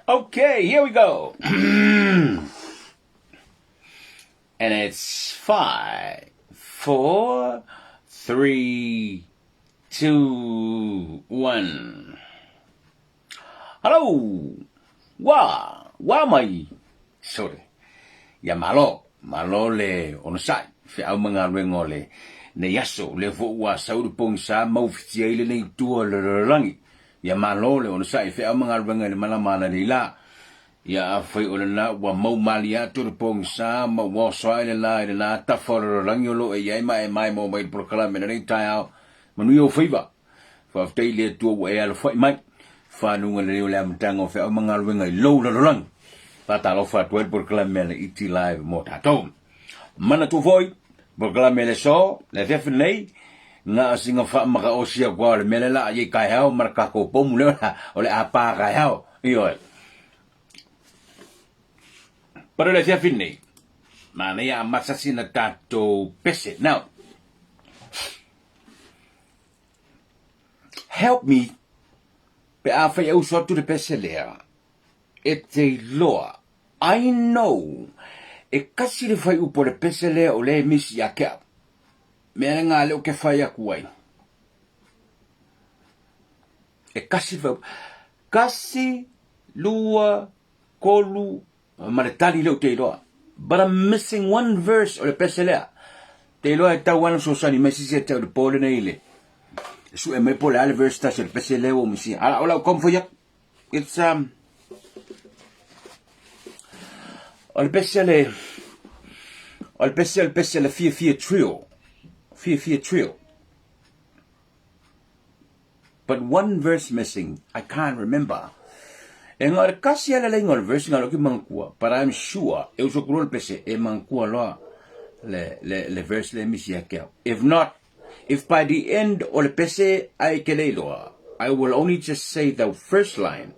Okay, here we go. And it's 5, 4, 3, 2, 1. Hello! Wa! Wa mai! Sorry. Ia malo, malo le onosai, feau ma galuega o le nei aso, lea foi ua sau le pogisa ma ufitia ai lenei itu o le lalolagi. Ia malo le onosai, feau ma galuega i le malama ana nei la. Ia afai o lena ua mau malie atu le pogisa ma ua oso ae le la i lena tafa o le lalolagi o lo o e i ai ma e maimoa mai i le polokalame i lenei taeao, manuia ou faiva. Faafetai i le Atua ua e alofai mai. Fanuga lelei o le amataga o feau ma galuega i lou lalolagi. Faatalofa atu ai le polokalame a le ET Live mo tatou. Manatua foi, polokalame le aso, le afiafi lenei, na o sina faamakaosi atu lava o le mea lea la a iai taeao ma le tatou pomu lea o le a pa taeao. Ioe. But o le afiafi lenei, manaia amata sina tatou pese. Now, Help me pe afai e uso atu le pese lea e te iloa I know e kasi le fuaiupu o le pese lea o lea e misi ia te au. Mea lena lea ou te fai atu ai. E kasi le fuaiupu. Kasi, lua, tolu, ma le tali lea ou te iloa. But I'm missing one verse o le pese lea. Te iloa e tau ana fesoasoani mai sisi e te au le po lenei le sue mai po le a le verse tasi o le pese lea ua misia. Ala o lau taumafai atu. It's um o le pese le o le pese o le pese le fia fia trio. Fia fia trio. But one verse missing, I can't remember. E nga le kasi ala le inga o le verse nga lo ki mangkua, but I'm sure, e uso kuro le pese, e mangkua loa le, le, le verse le misi a ke au. If not, if by the end o le pese ai ke le iloa, I will only just say the first line,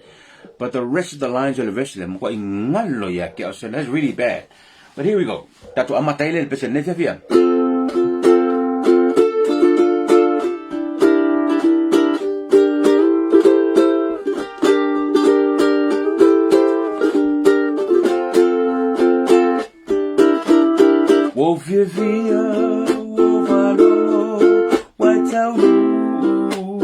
but the rest of the lines o le verse le mokua i ngalo ia ke au, so that's really bad. But here we go. Tatou amata ai le pese lenei fiafia. Ua fiafia, ua faalogo, ua taunuu.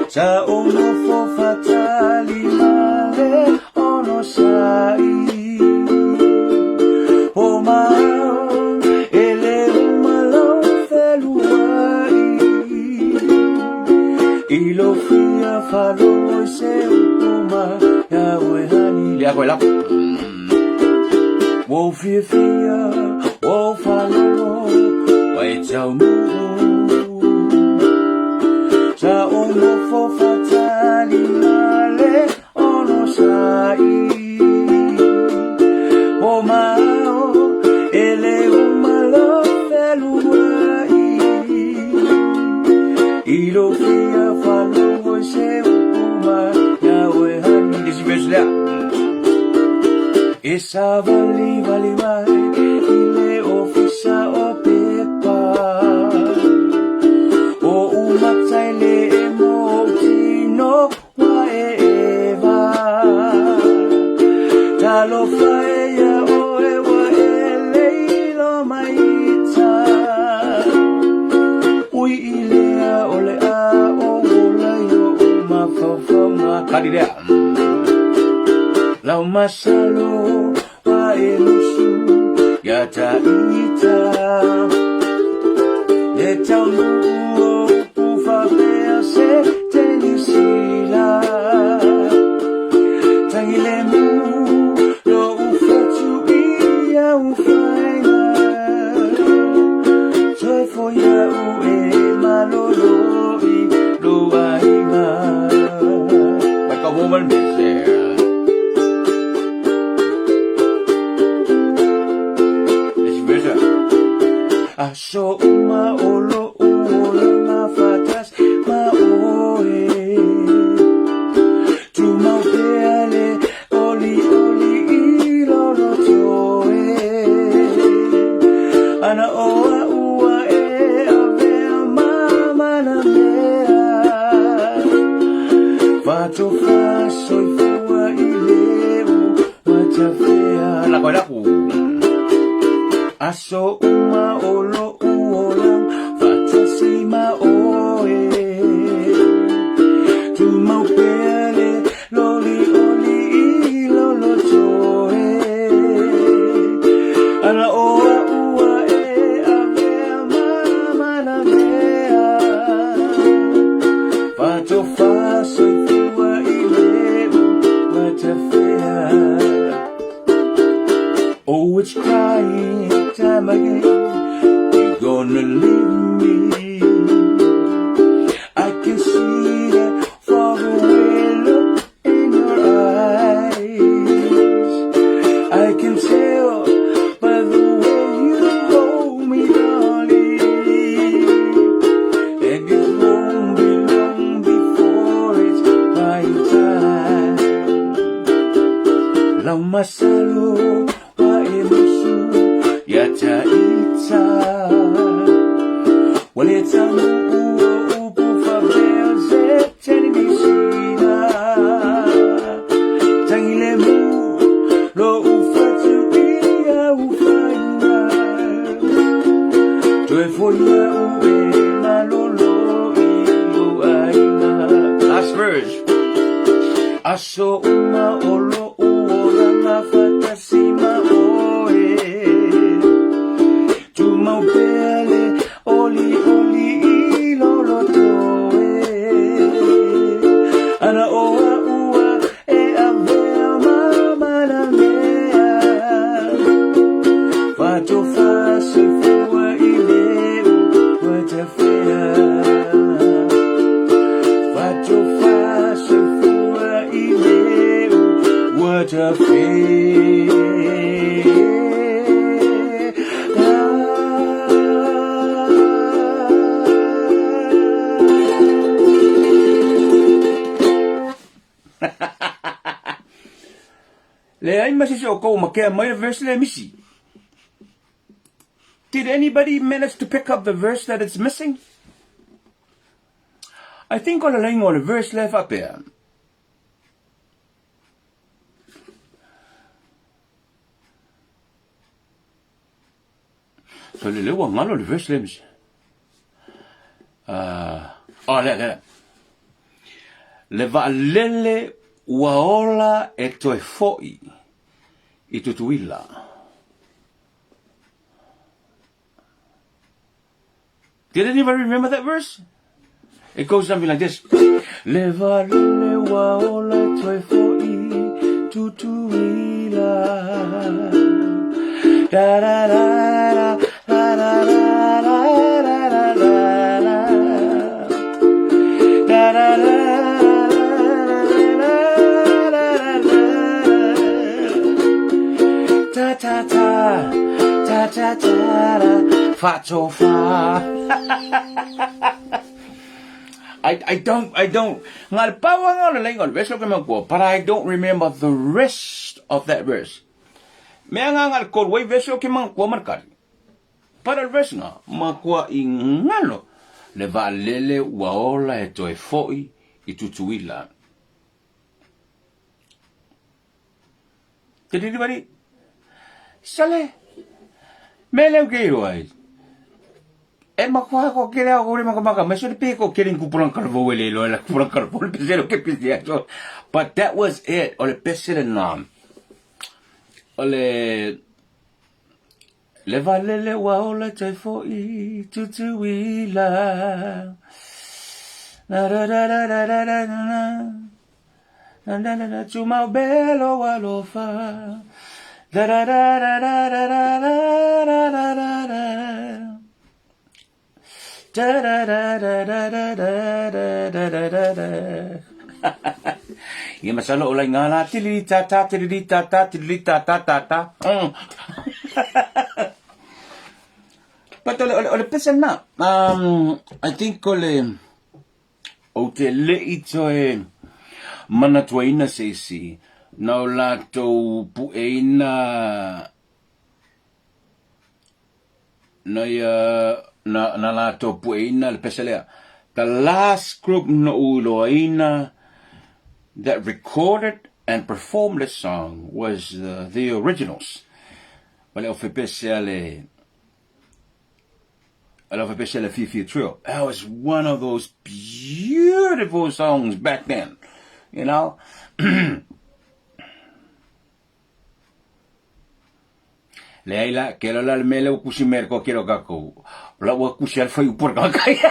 Sa ou nofo faatali ma le onosai. O mau e le uma lou feluai. I lou fia faalogo i se upu mai ia oe hani. Lea koe lako. Ua ou fiafia, ua ou faalogo, ua e taunuu. Sa ou nofo faatali ma le onosai. O mao e le uma lou feluai. I lou fia faalogo i se upu mai ia oe hani. Le isi verse lea. E savalivali mai i le ofisa o pepa. O umatai le emo o tino ua e eva. Talofa e ia oe ua e leilo mai ita. Ui i lea o le a o ola i o'u mafaufauga. Kali lea. Lau masalo wa e lusu ia ta ita. Le taunuu o upu faapea se tenisila. Tangi le mu lo'u fatu i au faiga. Toe foi a'u e malolo i lou aiga. Like a woman missing. Aso uma o lo'u olaga faatasi ma oe. Tumau pea le olioli i lou loto e. Ana o a'u ua e avea ma manamea. Fatofa soifua i le ua tafea. Lako lako. Aso uma o lo'u olaga faatasi ma oe. Tumau pea le lolioli i lou loto e. Ana o a'u ua e avea ma manamea. Fatofa soifua i le ua tafea. Oh, it's crying time again. You're gonna leave me. I can see that faraway look in your eyes. I can tell by the way you hold me, darling. And it won't be long before it's crying time. Lau masalo wa e musu ia ta ita. Ua le taunuu o upu faapea o se teni misina. Tangi le mu lo ufatu ia ufaina. Toe foi a'u e malolo i lou aiga. Last verse. Aso uma o lo'u olaga faatasi ma oe. Tumau pea le olioli i lou loto e. Ana o a'u ua e avea ma manamea. Fatofa soifua i le ua tafea. Fatofa soifua i le ua tafea. Leai ma se isi o kou makea mai le verse le misi. Did anybody manage to pick up the verse that it's missing? I think o le lainga o le verse le faapea. So le ua ngalo le verse le misi. Oh, le, le. Le vaalele ua ola e toe fo'i i Tutuila. Did anybody remember that verse? It goes something like this. Le vaalele ua ola e toe fo'i Tutuila. Da da da da da da da da da da da. Da da da da da da da. Ta ta ta ta ta ta da. Fatofa. I don't nga le pawa nga le lenga le verse ke ma but I don't remember the rest of that verse. Me nga nga le kol wei verse ke ma ko mar kari. Para le verse nga ma kua i ngalo le vaalele ua ola e toe fo'i i Tutuila. Did anybody? Sale. Me leu ke iro ai. E makua ko kere au kore maka maka me sore pe ko kere kupulang karvo wele lo la kupulang karvo le pese lo ke pese aso. But that was it. O le pese le na. O le le valele ua ola te fo'i Tutuila. Na da da da da da da da. Na na na na tumau belo alofa. Da da da da da da da da da da da. Da da da da da da da da da da da. Ia masalo o lai ngā la tilili ta ta tilili ta ta tilili ta ta ta ta. But o le, o le, o le pese na, I think o le, ou te le'i toe manatuaina se isi, na o latou pu'eina na ia na, na latou pu'eina le pese lea. The last group no'u iloaina that recorded and performed this song was the originals. Ma le aufaipeses a le le aufaipeses a le Fiafia Trio. That was one of those beautiful songs back then, you know. Leai la, ke la le mea lea ua kusi mai le kokelo kakou. O la ua kusi a le fuaiupu o le tagata ia.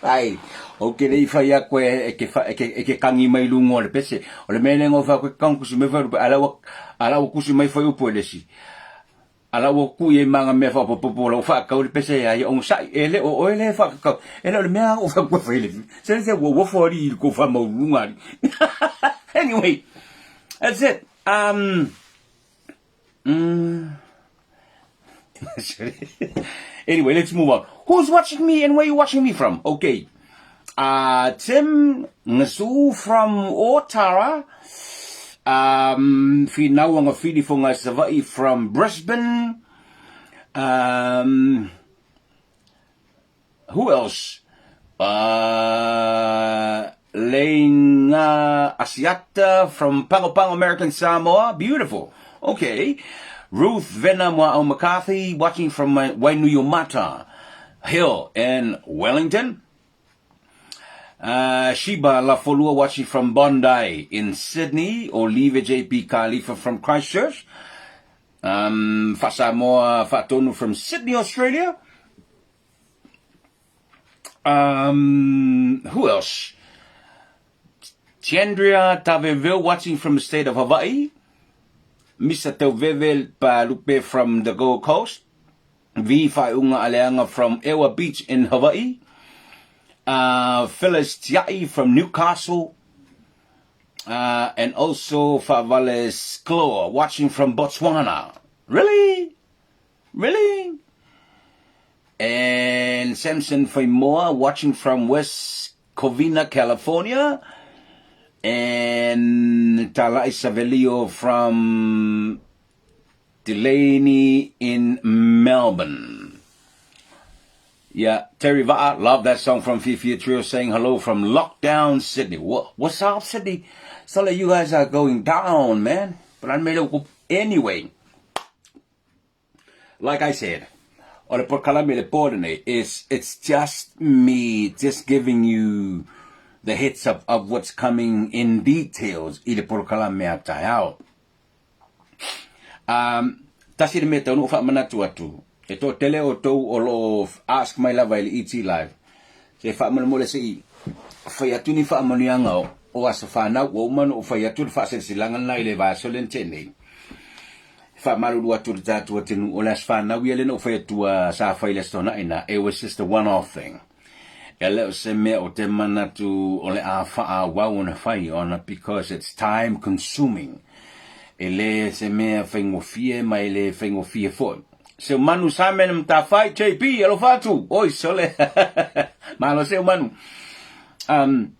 Ai, o ke le i fai aku e, e ke, fa, e ke, e ke kangi mai lunga o le pese. O le mea lea ngau fai aku e kang kusi mai fuaiupu, a la ua, a la ua kusi mai fuaiupu e le isi. A la ua kui ai ma nga mea faaopoopo o la ua faakau le pese ia ia onosai. E le o oe lea e faakakau. E le o le mea a ua fai aku e fai le se le se ua ua foali i le kou faamaualuluga ali. Anyway, that's it. Um, mm, anyway, let's move on. Who's watching me and where you watching me from? Okay. Uh, Tim Ngasu from Otara. Um, Whinaua Ngawhiri for Ngai Savaii from Brisbane. Um, who else? Uh, Leinga Asiata from Pago Pago American Samoa. Beautiful. Okay. Ruth Vena Mwa'au McCarthy watching from Wainuiomata Hill in Wellington. Uh, Sheba Lafolua watching from Bondi in Sydney. Olive JP Khalifa from Christchurch. Um, Fasamoa Fatonu from Sydney, Australia. Um, who else? Chandria Taveville watching from the state of Hawaii. Misa Teveve Palupe from the Gold Coast. V Faiunga Aleanga from Ewa Beach in Hawaii. Uh, Phyllis Tiai from Newcastle. Uh, and also Favales Kloa watching from Botswana. Really? Really? And Samson Faimoa watching from West Covina, California. And Talai Savelio from Delaney in Melbourne. Yeah, Terry Va'a, love that song from Fifi Trio saying hello from Lockdown Sydney. What, what's up, Sydney? So like you guys are going down, man. But I made a anyway. Like I said, o le polokalame le po lenei, it's, it's just me just giving you the hits up of what's coming in details i le polokalame a taeao. Um, tasi le mea tau na ou faamanatu atu, e toatele o tou o lo o ask mai lava i le ET Live, se faamolemole se i fai atu ni faamanuiaga o, o aso fanau, ua uma ona ou fai atu le faaseleselaga lena i le vaiaso lea na tea nei. E faamalulu atu i le tatou atunuu, o le aso fanau ia lea na ou fai atu sa fai i le Aso Toonai na, it was just a one-off thing. E le o se mea o te manatu o le a faaauau ona fai ona because it's time consuming. E le se mea faigofie ma e le faigofie foi. Seumanu Simon Matafai JP alofa atu. Oi sole. Malo Seumanu. Um,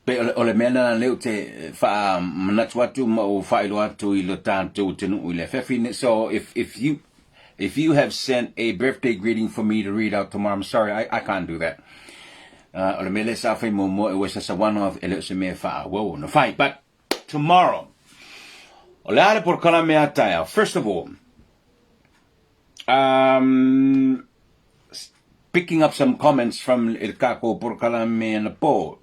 pe o le mea lena lea ou te faamanatu atu ma ou faailoa atu i lo tatou atunuu i le afiafi. So if, if you if you have sent a birthday greeting for me to read out tomorrow, I'm sorry, I, I can't do that. Uh, o le mea lea sa fai muamua, it was just a one-off, e le o se mea faaauau ona fai. But tomorrow, o le a le polokalame a taeao. First of all, um, picking up some comments from il kako polokalame anapo.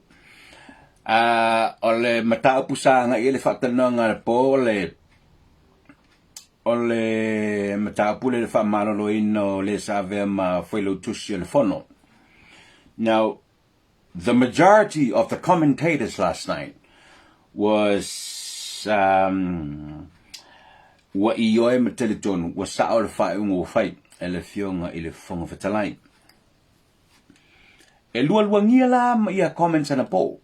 Uh, o le mataupu sa agai i ai le faatalanoaga anapo o le o le mataupu lea i le faamaloloina o le sa avea ma Failautusi o le Fono. Now, the majority of the commentators last night was um, ua ioe ma talitonu ua sao le faaiuga ua fai e le Afioga i le Fofoga Fetalai. E lualuagia la ma ia comments anapo.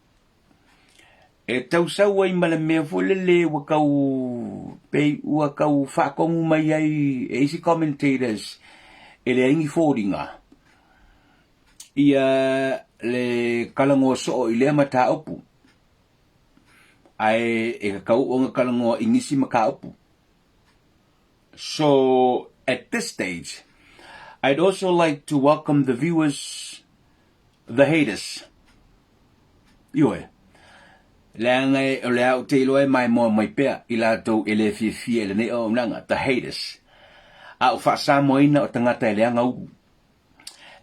E tausau ai ma le mea foi lele ua kau pei ua kau faatonu mai ai e isi commentators e leai ni foliga ia le talanoa soo i lea mataupu ae e tatau ona talanoa i nisi mataupu. So at this stage, I'd also like to welcome the viewers, the haters. Ioe. Leaga e, o le a ou te iloa e maimoa mai pea i latou e le fiafia i lenei auaunaga, the haters. A o faa-Samoaina o tagata e leaga ulu.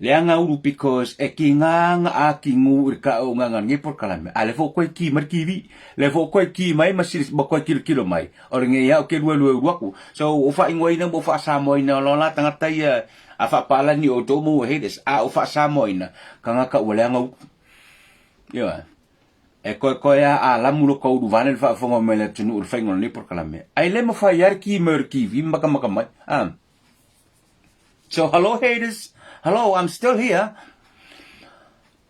Leaga ulu because e kiga ga a kigu i le ka auaunaga lenei polokalame, a lea foi ua toe ki mai le TV, lea foi ua toe ki mai ma ma toe tilotilo mai, o lenei a ou te luelue ulu atu. So ua ou faaigoaina ma ou faa-Samoaina loa la tagata ia a faapalagi outou ma ua haters, a ou faa-Samoaina, tagata ua leaga ulu. Ioe. E koekoe a alamu lo ka ulu vaeane le faafofoga mai le atunuu i le faiga o lenei polokalame. Ae le mafai lava le ki mai o le TV ma makamaka mai. Ah. So hello haters, hello, I'm still here.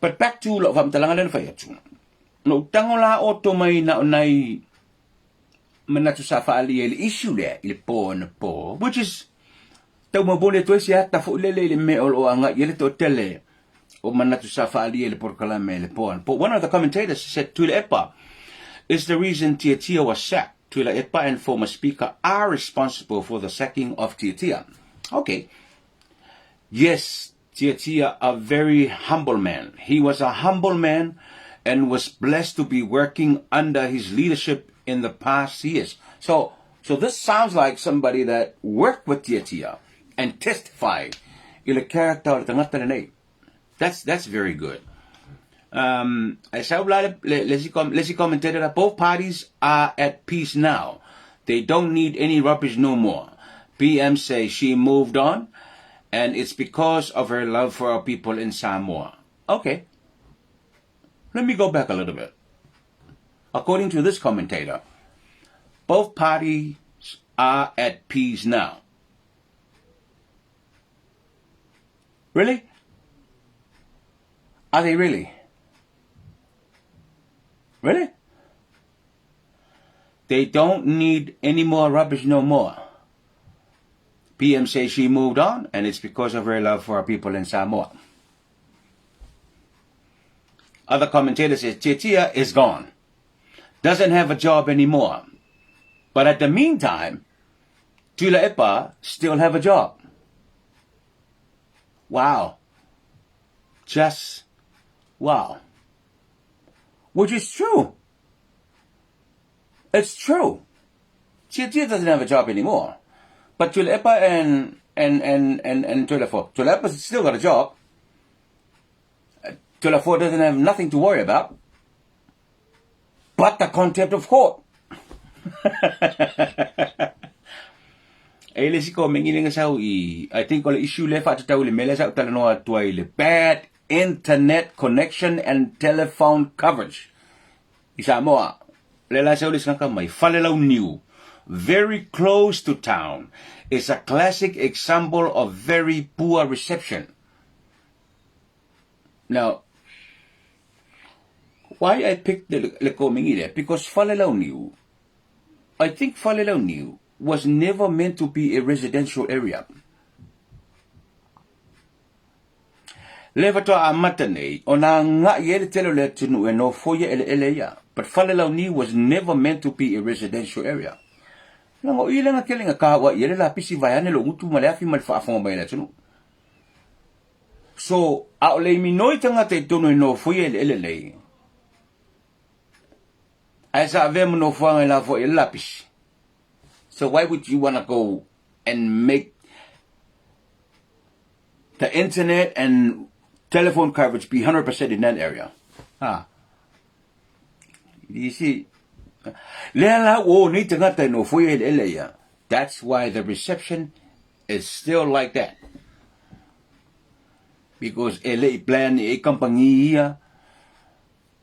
But back to lau faamatalaga lea na fai atu. Na ou tago la oto mai na o nai manatu sa faaalia i le issue lea i le po anapo, which is tau momoli atu ai se ata foi lele i le mea o lo o agai i ai le toatele o manatu sa faaalia i le polokalame i le po anapo. One of the commentators said Tuilaepa is the reason Tiatia was sacked. Tuilaepa and former speaker are responsible for the sacking of Tiatia. Okay. Yes, Tiatia, a very humble man. He was a humble man and was blessed to be working under his leadership in the past years. So, so this sounds like somebody that worked with Tiatia and testified i le character o le tagata lenei. That's, that's very good. Um, I sau la le, le, le, le commentator that both parties are at peace now. They don't need any rubbish no more. PM says she moved on and it's because of her love for our people in Samoa. Okay. Let me go back a little bit. According to this commentator, both parties are at peace now. Really? Are they really? Really? They don't need any more rubbish no more. PM says she moved on, and it's because of her love for our people in Samoa. Other commentator says Tiatia is gone. Doesn't have a job anymore. But at the meantime, Tuilaepa still have a job. Wow. Just wow. Which is true. It's true. Tiatia doesn't have a job anymore. But Tuilaepa and and and and and Toilafua. Tuilaepa's still got a job. Toilafua doesn't have nothing to worry about. But the contempt of court. E le isi komegi le sau i, I think o le issue le faatatau i le mea lea sa ou talanoa atu ai i le bad internet connection and telephone coverage i Samoa. Le la sau le singaka mai, Falelauniu, very close to town, is a classic example of very poor reception. Now, why I picked the, le komegi lea? Because Falelauniu, I think Falelauniu was never meant to be a residential area. Le faatoa amata nei, ona agai ai le tele o le atunuu e nofoia eleele ia. But Falelauniu was never meant to be a residential area. Leaga o i lea na tele ina kāuaʻi ai le lapisi vaeane lou gutu ma le afi ma le faafofoga mai a le atunuu. So, ʻaʻole i minoi tagata i totonu e nofoia eleele nei, ae sa avea ma nofoaga e lafoai ai le lapisi. So why would you wanna go and make the internet and telephone coverage be 100% in that area? Ha. You see, lea la ua o nei tagata e nofoia eleele ia. That's why the reception is still like that. Because e le i plan e kampangi ia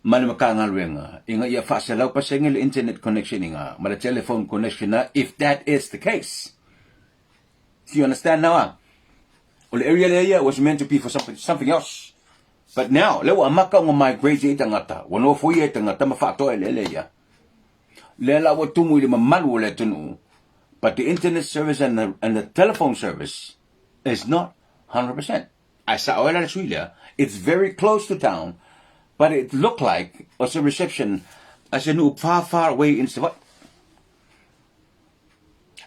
ma le Matagaluega ina ia 100% le internet connection ina ma le telephone connection na if that is the case. Do you understand now ah? O le area lea ia was meant to be for something, something else. But now, lea ua amata ona migrate ai tagata, ua nofoia e tagata ma faatoa eleele ia. Lea la ua tumu i le mamalu o le atunuu, but the internet service and the, and the telephone service is not 100%. Ae sao ai la le sui lea, it's very close to town, but it look like o se reception a se nuu far far away in Savaii.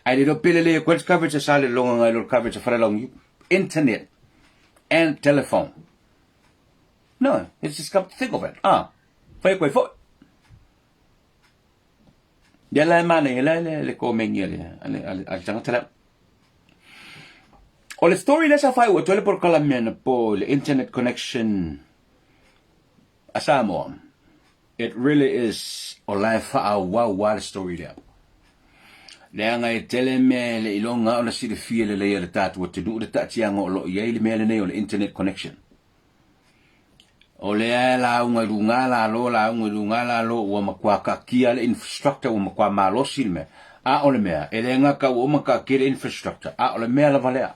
Ae le iloa pe lelei atu ai le coverage a Salelologa nai lo le coverage a Falelauniu. Internet and telephone. No, it's just come to think of it. Ah. Fai atu ai foi. Ia la e manaia la le le komeni a le a le a le tagata lea. O le story lea sa faaiu atu ai le polokalame anapo i le internet connection a Samoa. It really is o la e faaauau lava le story lea. Leaga e tele mea e le iloga ona silafia lelei e le tatou atunuu le taatiaga o lo o i ai le mea lenei o le internet connection. O lea e lauga i luga lalo, lauga i luga lalo, ua matua kaatia le infrastructure, ua matua malosi le mea. A o le mea, e le gata ua uma kaatia le infrastructure, a o le mea lava lea.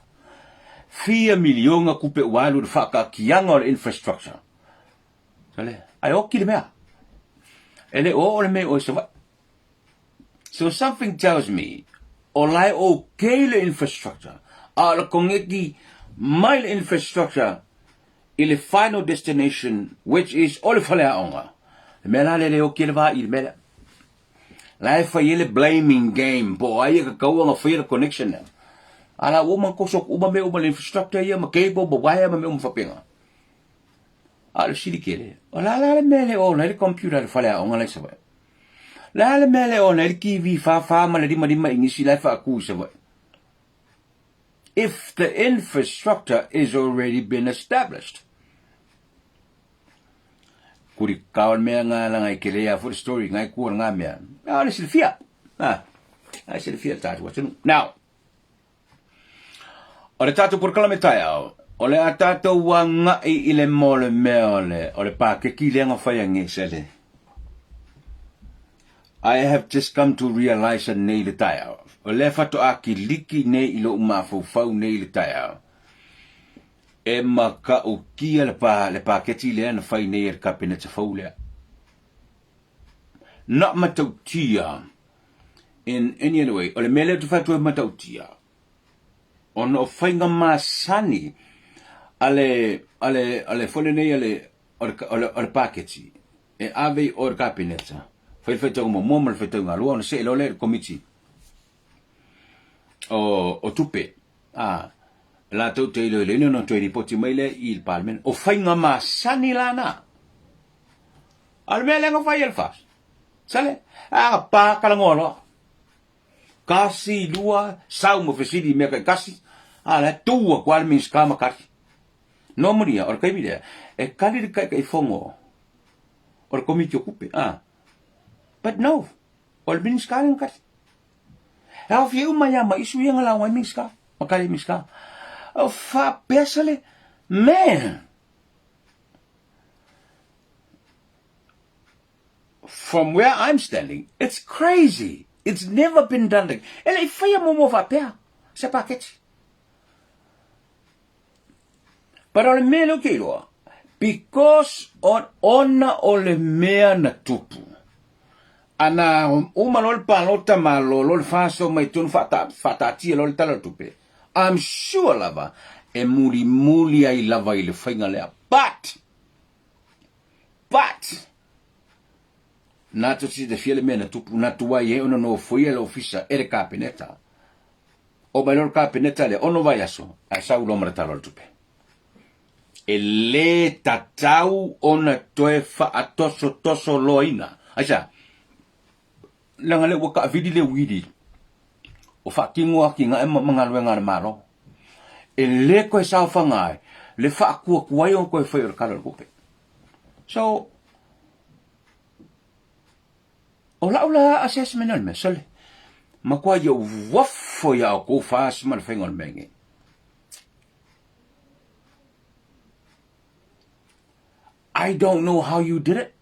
Fia miliona tupe ua alu i le faakaatiaga o le infrastructure. Sole, ae oti le mea. E le o oo le mea i o i Savaii. So something tells me, o la e okay le infrastructure, a o le koneti mai le infrastructure i le final destination which is o le faleaoga. Le mea la lea le oti ai le va i le mea lea. La e fai ai le blaming game po o ai e tatau ona faia le connection lea. A la ua uma ona toso atu uma mea uma le infrastructure ia ma cable ma wire ma mea uma faapena. A o le sili tele, o le a la le mea e le ola ai le computer i le faleaoga la i Savaii? O le a le mea e le ola ai le TV 44 ma le 55 inisi la e faatu i Savaii? If the infrastructure is already been established. Kuri kao le mea ngā langa i ke lea foi le story ngai kua ngā mea. A o le silafia. Ah, a silafia tātou atunu. Now, O le tatou polokalame taeao, o le a tatou agai i le mea o le mea o le, o le pakeki lea na fai a Gesele. I have just come to realize nei le taeao. O lea faatoa kiliki nei i lou mafaufau nei le taeao. E matautia le, pa, le paketi lea na fai nei e le kapeneta fou lea. Not matautia in any other way. O le mea lea ou te fai atu ai matautia, ona o faiga masani a le, a le, a le foi lenei a le, o le, o le, o le paketi e ave i o i le Kapeneta, fai le faitauga muamua ma le faitauga lua ona see loa lea i le Komiti o, o Tupe. A, latou te iloiloina ona toe lipoti mai lea i le Palemene. O faiga masani la na. A o le mea lea na fai e le FAST, sale, a pa kalagoa loa. Kasi, lua, sau ma fesili i mea taitasi, a la e tu atu lava le Minisita ma kali. Normally ia, o le taimi lea, e kali le Taitaifono o le Komiti o Tupe, a. But no, o le Minisita lea na kali. E aofia uma ai lava ma issue ia na lauga ai Minisita, ma kali ai Minisita. O faapea sale, man! From where I'm standing, it's crazy. It's never been done like. E le i whaia muamua faapea se paketi. But o le mea lea ou te iloa, because on, ona o le mea na tupu, ana uma loa le palota malolo le faso mai tonu faataatia loa le Tala o le Tupe, I'm sure lava e mulimuli ai lava i le faiga lea. But, But! Nā te silafia le mea na tupu, na tuai ai ona nofoia le ofisa e le Kapeneta. Oo mai loa le Kapeneta lea, ono vaiaso, ae sau loa ma le Tala o le Tupe. E lē tatau ona toe faatosotoso loaina. Aisea? Leaga lea ua taavili le uili o faatino atinae ma galuega a le Malo. E le toe saofaga ai le faatuatuai ona toe fai o le Tala o le Tupe. So, o lau la assessment o le mea, sole, matua ia uafo ia outou FAST ma le faiga o le mea nei. I don't know how you did it,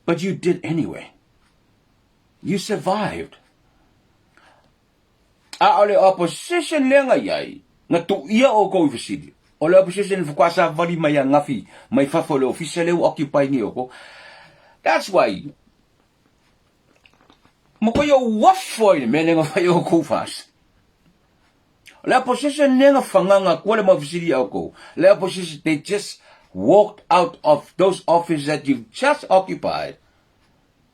but you did anyway. You survived. A o le opposition lea na i ai, na tuuia outou i fesili. O le opposition faatoa savali mai ananafi mai fafo o le ofisa lea ua occupy nei outou. That's why matua ia uafo ai le mea lea na fai e outou FAST. O le opposition lea na fagaga atua le mau fesili ia outou. Le opposition, they just walked out of those offices that you've just occupied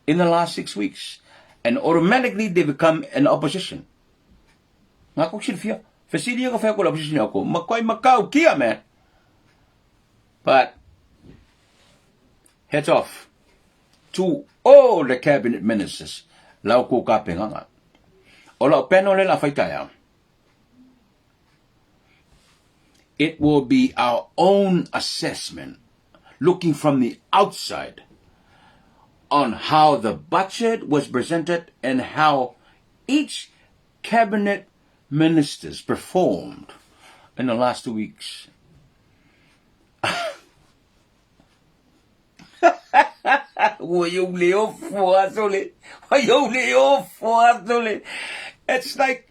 in the last 6 weeks and automatically they become an opposition. Nga kou silafia. Fesili ia ka whai ko le opposition ia kou. Makuai makau kia, man. But, Hats off to all the cabinet ministers la oukou kapegaga. O lau panel lea o le a fai taeao. It will be our own assessment looking from the outside on how the budget was presented and how each cabinet ministers performed in the last 2 weeks. Ua iou le ofo a sole. Ua iou le ofo a sole. It's like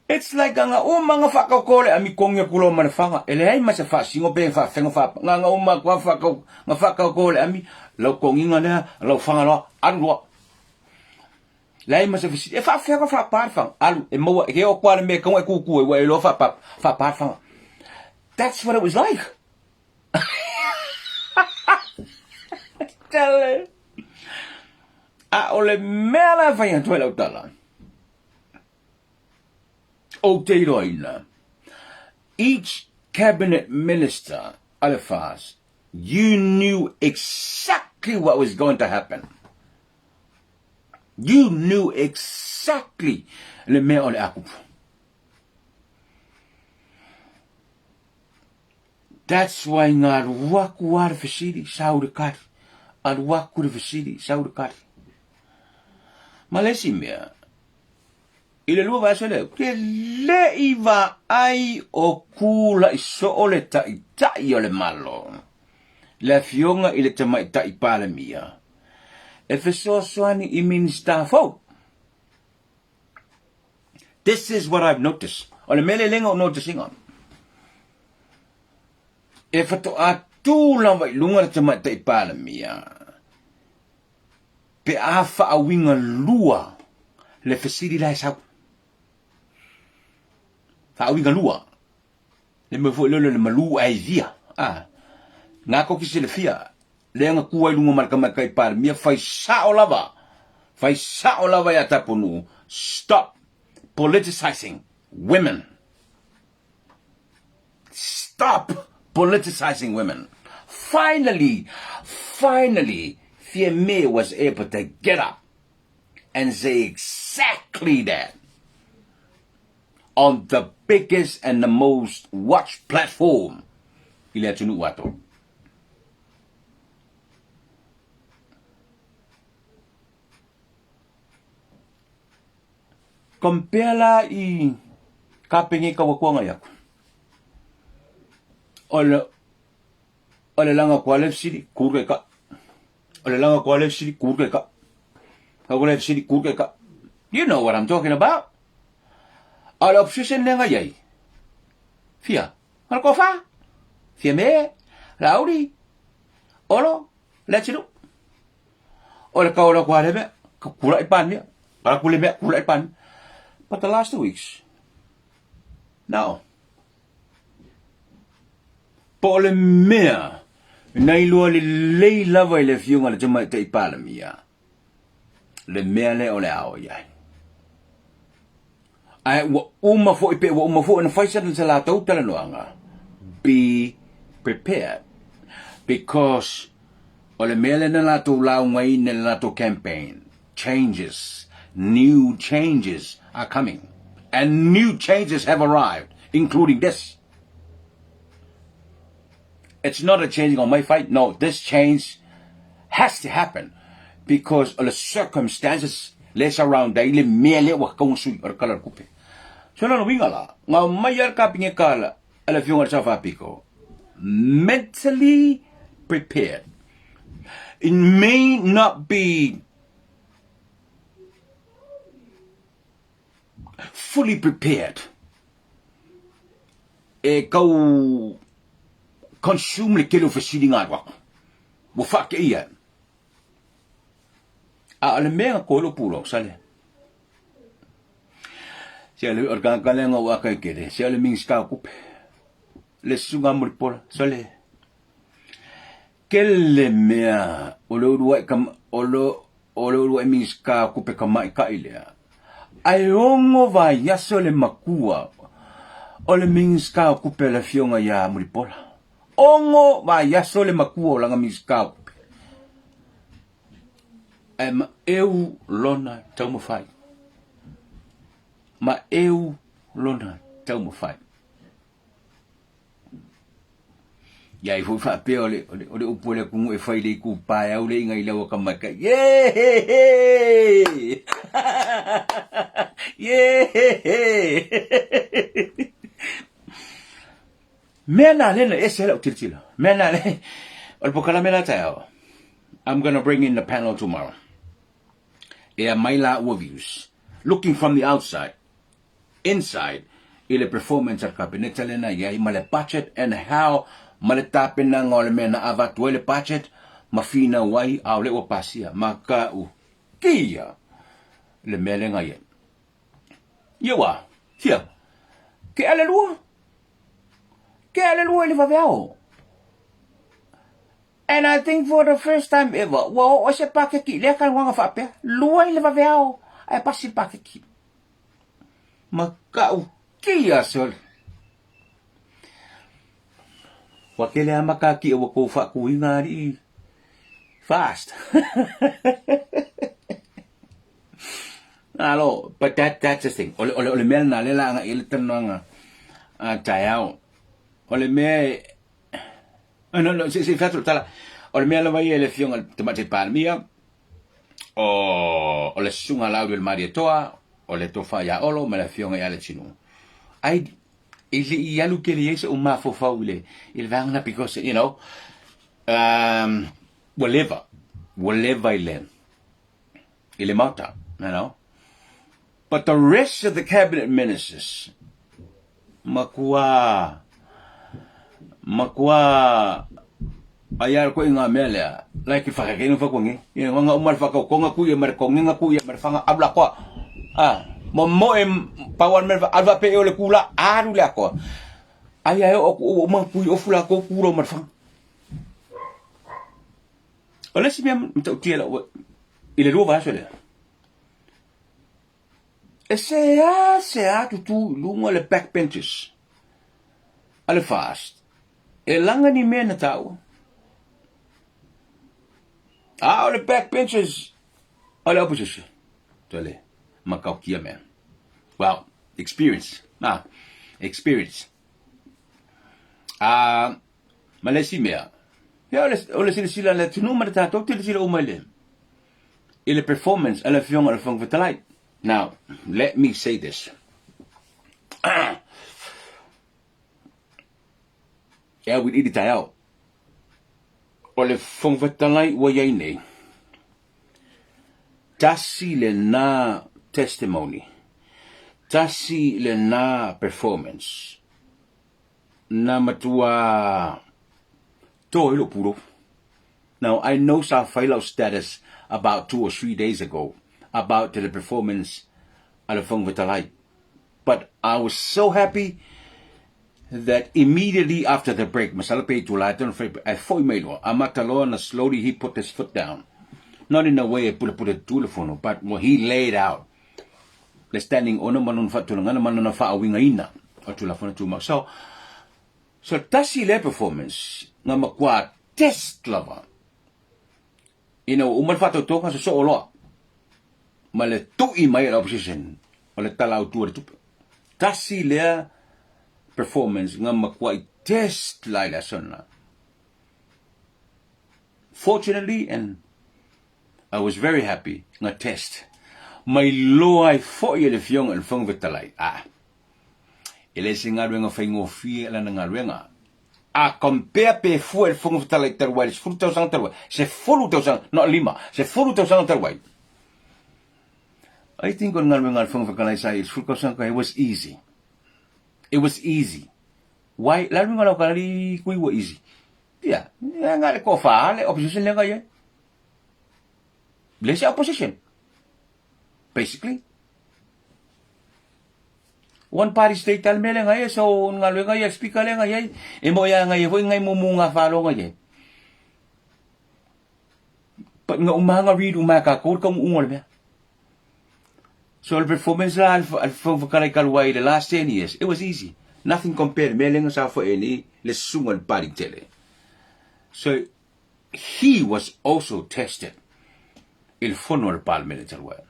It's like anga uma nga whakaukō le ami kongi aku loa ma le whanga. E leai ma se whasingo pe whawhengo wha nga nga uma kua whakau nga whakaukō le ami lau konginga lea lau whanga loa alu loa. Leai ma se whisiri e whawhengo whapā le whanga alu e maua e ke o kua le me kaunga e kūkū e ua e loa whapā whapā le whanga. That's what it was like. Tele. A o le mea la e whai atu ai lau tala. Ou te iloaina, each cabinet minister a le FAS, you knew exactly what was going to happen. You knew exactly le mea o le a kupu. That's why ngā ruaku a le fesili, sau le kari. Alu aku le fesili, sau le kari. Ma le isi mea, I le lua vaiaso lea, ke le i vaai o kulaʻi soo le Taʻitaʻi o le Malo, le Afioga i le Tamaitaʻi Palemia, e fesoasoani i Minisita fou. This is what I've noticed. O le mea lelega o notice ina. E whatoa tū lava i lunga le Tamaitaʻi Palemia, Pe a faauiga lua le fesili la e sau. Faauiga lua. Le mea foi lele le malu ai via. Ah. Ngā koki se le fia. Le anga kua i lunga ma le tamaitai Palemia fai sao lava. Fai sao lava ia Tapunuu. Stop politicizing women. Stop politicizing women. Finally, finally, Fiame was able to get up and say exactly that on the biggest and the most watched platform i le atunuu atoa. Compare la i ka penge ka ua kuanga iaku. O le o le langa kua le siri kur ke ka. O le langa kua le siri kur ke ka. Ka le siri kur ke ka. You know what I'm talking about. A le opposition le nga iai. Fia. Ala ko fa. Fia me. Lauri. Olo. Le chilu. O le kau la kua le mea, ka kula i pania. Kala kule mea, kula i pania. But the last 2 weeks, no. Po o le mea, na iloa lelei lava i le afioga a le Tamaitai Palemia, le mea lea o le a oo i ai. Ae ua uma foi pe ua uma foi ona fai sa latou talanoaga, be prepared because o le mea lea na latou laugaina i le latou campaign, changes, new changes are coming and new changes have arrived including this. It's not a change on my fight, no, this change has to happen because o le circumstances le surround ai le mea lea ua kau sui o le kala o le kupe. So lona uiga la, nga mai a le kapinge kala a le afioga i le Sao Faapito, mentally prepared. It may not be fully prepared e kau consume le tele o fesiliga alu aku. Ua faateia. A o le mea na koe lou pulou, sale. Se o le tagata lea na ou aka i kele, se o le Minista o Tupe. Le susuga Mulipola, sale. Kele mea o le uluai o le o le uluai Minista o Tupe tamaitai lea. Ae ono vaiaso le matua o le Minista o Tupe le afioga ia Mulipola. Ono vaiaso le matua o lana Minista o Tupe. Ae maeu lona taumafai. Maeu lona taumafai. Ia i foi faapea o le, o le, o le upu a le atunuu e fai le itupa e au le iga i lau aka maikaʻi. Ye! Ye! Mea na lena ese lau tilotilo. Mea na le o le polokalame la taeao. I'm gonna bring in the panel tomorrow. E aumai la ua views. Looking from the outside, inside i le performance a le Kapeneta lena i ai ma le budget and how ma le tapenaga o le mea na avatu ai le budget ma finau ai a o lea ua pasia ma ka u kia le mea lea na i ai. Ia ua, fia, ke alelua, ke alelua i le vaveao. And I think for the first time ever, ua oo ai se paketi i lea talanoaga faapea, lua i le vaveao ae pasi le paketi. Matautia sole. Ua tele lava matatia ua tou faatuina alii fast. Alo, but that, that's the thing. O le, o le, o le mea lena lea la agai i ai le talanoaga a taeao. O le mea e, Oh, no, no, se, se fai atu le tala. O le mea lava ia i le Afioga i le Tamaitai Palemia, o, o le Susuga Laulu i le Malietoa, o le Tofa ia Olo ma le Afioga ia Letinu. Ai, e le i alu tele i ai so'u mafaufau i le, i le vaega lena because, you know, um, ua leva, ua leva i le, i le Maota, you know. But the rest of the cabinet ministers, matua, matua, ai a koe ngā mea lea, like whakakeno whakongi, you know, ngā umar whakaukonga ku ia mare kongenga ku ia mare whanga alu la koa. Ah, mo mo e pawan mare alu pe o le kula, alu le akoa. Ai ai o o ma kui o fula ko kuro mare whanga. O le si mea matautia lau i le lua vaiaso lea. E seāseā tutū i luga le backbenchers a le FAST e laga ni mea na tāua. A o le backbenchers a le opposition. Tole, matautia mea. Well, experience. Ah, experience. Ah, ma le isi mea, ia o le, o le silasila a le atunuu ma le tatou silasila uma i le, i le performance a le Afioga i le Fofoga Fetalai. Now, let me say this. E au iliili taeao. O le Fofoga Fetalai ua i ai nei, tasi lena testimony, tasi lena performance na matua to ai lou pulou. Now, I know sa fai lau status about 2 or 3 days ago about the performance a le Fofoga Fetalai. But I was so happy that immediately after the break, masalo pe itula e tonu fai, ae foi mai loa, amata loa na slowly he put his foot down. Not in a way e pulepule tu le fono, but when he laid out le standing order ma lona faatulagana ma lona faauigaina o Tulafono Tumau. So, so tasi lea performance na matua test lava ina ua uma le faatautoga sosoo loa ma le tui mai e le opposition o le Tala Autu o le Tupe. Tasi lea performance na matuai test la i le aso lena. Fortunately and I was very happy na test mai loa ai foi e le Afioga i le Fofoga Fetalai, a e le se galuega faigofie lana galuega. A compare pe fua i le Fofoga Fetalai talu ai le 10 tausaga talu ai, 10 tausaga, not lima, 10 tausaga talu ai. I think o le galuega a le Fofoga Fetalai sa i le 10 tausaga talu ai, it was easy. It was easy. Why? La luga lau kalali kui ua easy. Ia, nga le tofa le opposition le ngai ai. Le se opposition. Basically. One party state al mele ngai ai, so galuega ia speaker le ngai ai. E mo ia ngai foi ngai mumu nga falo ngai ai. But nga umanga read uma ka ko ka ungo le mea. So le performance la al whakalai kaluai the last 10 years, it was easy. Nothing compared me lenga sa fo eni le sunga le party tele. So he was also tested. i le fono a le Palemene talu ai.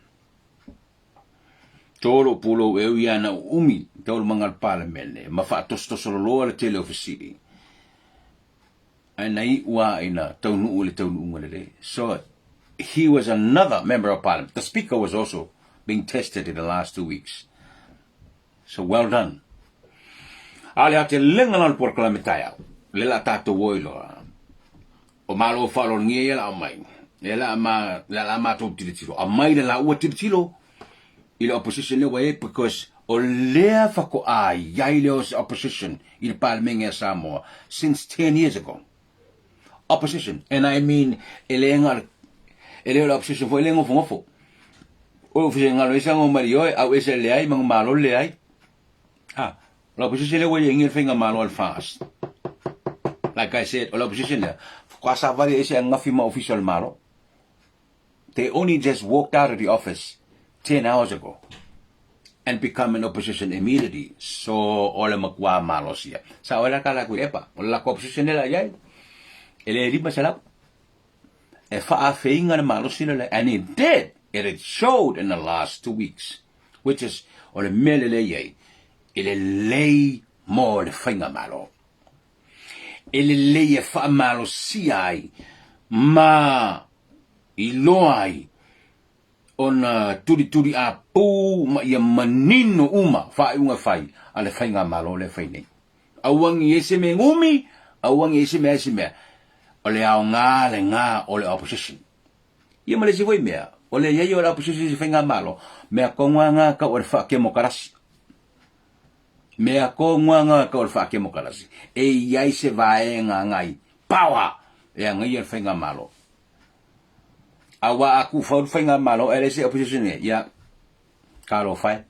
Tolo pulou e ui ana uumi taualumaga a le Palemene ma faatosotosololoa le tele o fesili. Ae na iu lava ina taunuu i le taunuuga lelei. So he was another member of parliament. The speaker was also being tested in the last 2 weeks. So well done. A o le aotelega la o le polokalame taeao, lea la tatou o iloa. O malo faaaloalogia ia la aumai. Lea la ma lea la matou tilotilo. Aumai le laua tilotilo i le opposition lea ua i ai because o lea faatoa i ai le opposition i le Palemene a Samoa since 10 years ago. Opposition, and I mean e le na e le o le opposition foi le nofonofo. O le ofisa ngalo ese ngo mari oe au ese le ai ma malo le ai. Ha, o le opposition lea ua i ai le faiga malo al fast. Like I said, o le opposition lea, faatoa savali ese angafi ma ofisa o le malo. They only just walked out of the office 10 hours ago and become an opposition immediately. So, o le matua malosia. Sa o la kala ku epa, o la opposition le la iai. E le 500. E faafeinga le malosi le, and it did. It showed in the last 2 weeks, which is, o le mea le le iai, e le lei mo le faiga malo. E lelei e faamalosia ai ma iloa ai ona tulituli apū ma ia manino uma faaiuga fai a le faigamalo lea e fai nei. Aua ne i ai se mea umi, aua ne i ai se mea ai se mea. O le aoga lena o le opposition. Ia ma le isi foi mea, o le i ai o le opposition i se faigamalo, mea tonu lava na tau o le faakemokarasi. Mea tonu lava na tau o le faakemokarasi. E i ai se vaega agai power e agaia le faigamalo. Aua a tuufau le faigamalo ae leai se opposition e, ia, talofa e.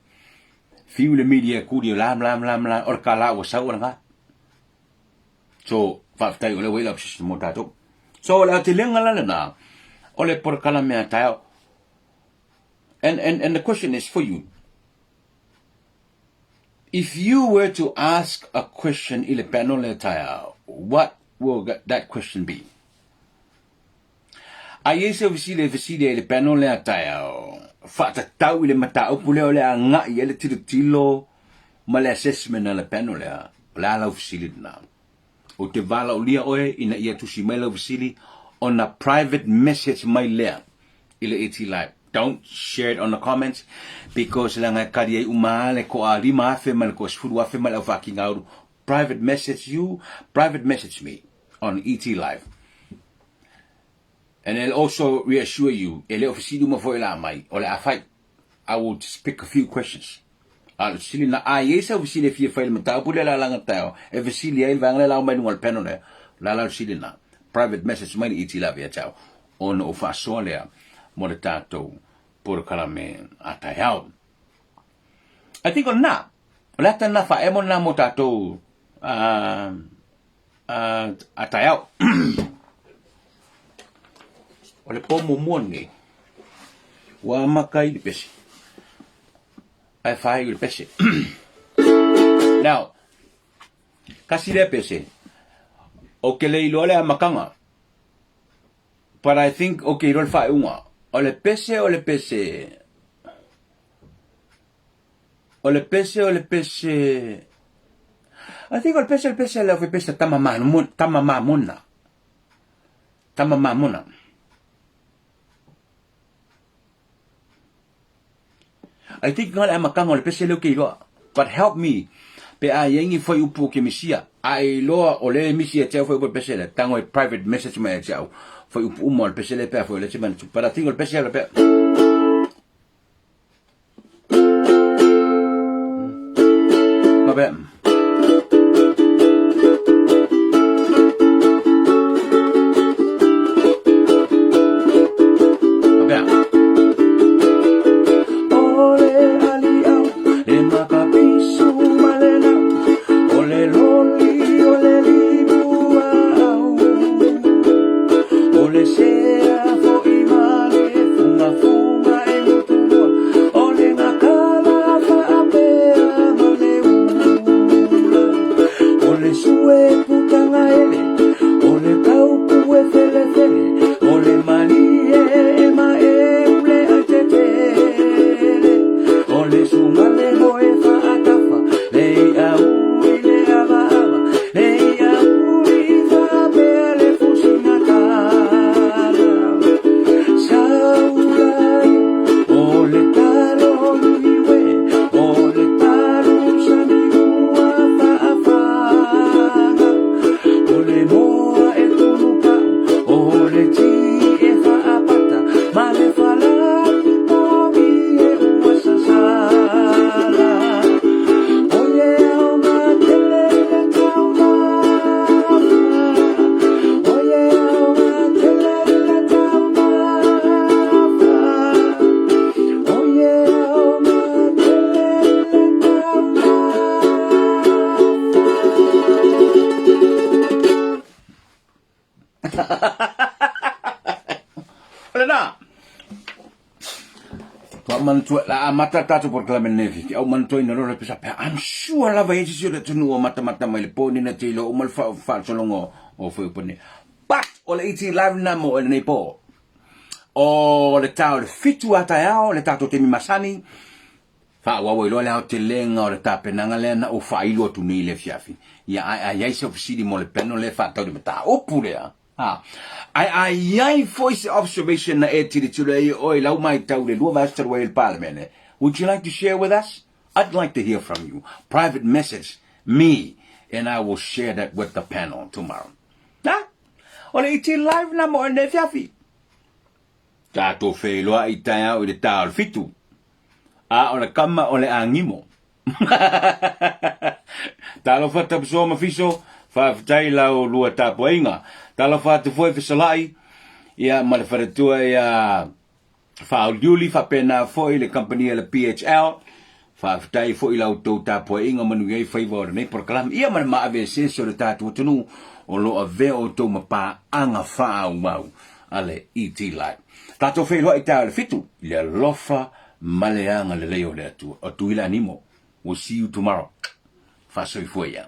Fiu le media e kuli o la ma la ma la ma la, o le tala ua sau o lena. So, faafetai o lea ua i le opposition mo tatou. So, o le aotelega la lena, o le polokalame a taeao. And the question is for you. If you were to ask a question i le panel le taeao, what will that question be? A i ai se fesili e fesili ai i le panel lea taeao, faatatau i le mataupu lea o le agai i ai le tilotilo ma le assessment a le panel lea, o le a lau fesili lena? Ou te valaaulia oe ina ia tusi mai lau fesili ona private message mai lea i le ET Live. Don't share it on the comments because leaga e kali ai uma le toa 5,000 ma le toa 10,000 ma le aufaakigaulu. Private message you, private message me on ET Live. And I'll also reassure you, e le o fesili uma foi la mai, o le a fai. I will just pick a few questions. A o le fesili na a i ai sau fesili e fia fai i le mataupu lea la laga taeao, e fesili ai le vaega lea la aumai i luga o le panel lea, la la o le fesili lena. Private message mai le ET Live ia te au, ona ou faasoa lea mo le tatou polokalame a taeao. I think o lena, o le ata lena faaemo lena mo tatou a taeao. O le po muamua lenei, ua amata ai le pese, ae faaiu i le pese. Now, kasi lea pese, ou te le iloa le amataga, but I think ou te iloa le faaiuga. O le pese, o le pese, o le pese, o le pese, I think o le pese, o le pese a le aufaipese'o tama mamona, tama mamona, tama mamona. I think nga le amataga o le pese lea ou te iloa. But help me, pe a i ai ni fuaiupu o ke misia, a e iloa o lea e misi ia te au fuaiupu o le pese lea, tago e private message mai ia te au fuaiupu uma o le pese lea pe a foi o lea te manatu. But I think o le pese o le pe... Ma pe... Ma pe... O le aliao e makapisu ma le lau, o le loli o le limuaau, o le sea fo'i ma le fugafuga e gutulua, o le gakala faapea ma le ula, o le sue putagaele, o le tauku e felefele, o le malie e maele. O lena! Tua manatua, la amata tatou polokalame lenei afiafi, au manatuaina loa le pesa pea, I'm sure lava e i ai se isi o le atunuu o matamata mai le po nei na te iloa uma le faasologa o fuaiupu nei. But, o le ET Live lena mo oe lenei po. O le ta o le 7 a taeao, le tatou taimi masani, Faaauau ai loa le aotelega o le tapenaga lea na ou faailo atu nei i le afiafi. Ia, ae a i ai sau fesili mo le panel lea e faatatau i le mataupu lea, a, ae a i ai foi se observation na e tilotilo ai oe i lau matau i le 2 vaiaso talu ai i le Palemene, would you like to share with us? I'd like to hear from you. Private message me and I will share that with the panel tomorrow. Na? O le ET Live na mo e nei afiafi. Tatou feiloai taeao i le ta o le 7. A o le kama o le agimo. Talofa Tapusoa ma Fiso, faafetai lau lua tapuaiga. Talofa atu foi Fesolai, ia ma le faletua ia Faauliuli, faapena foi le kamupani a le PHL. Faafetai foi i la outou tapuaiga manuia ai faiva o lenei polokalame. Ia ma le maaveseese o le tatou atunuu o lo o avea outou ma paaga faaauau a le ET Live. Tatou feiloai taeao i le 7 i le alofa ma le agalelei o le Atua. O Tuila Nimo. We'll see you tomorrow. Faasoifua ia.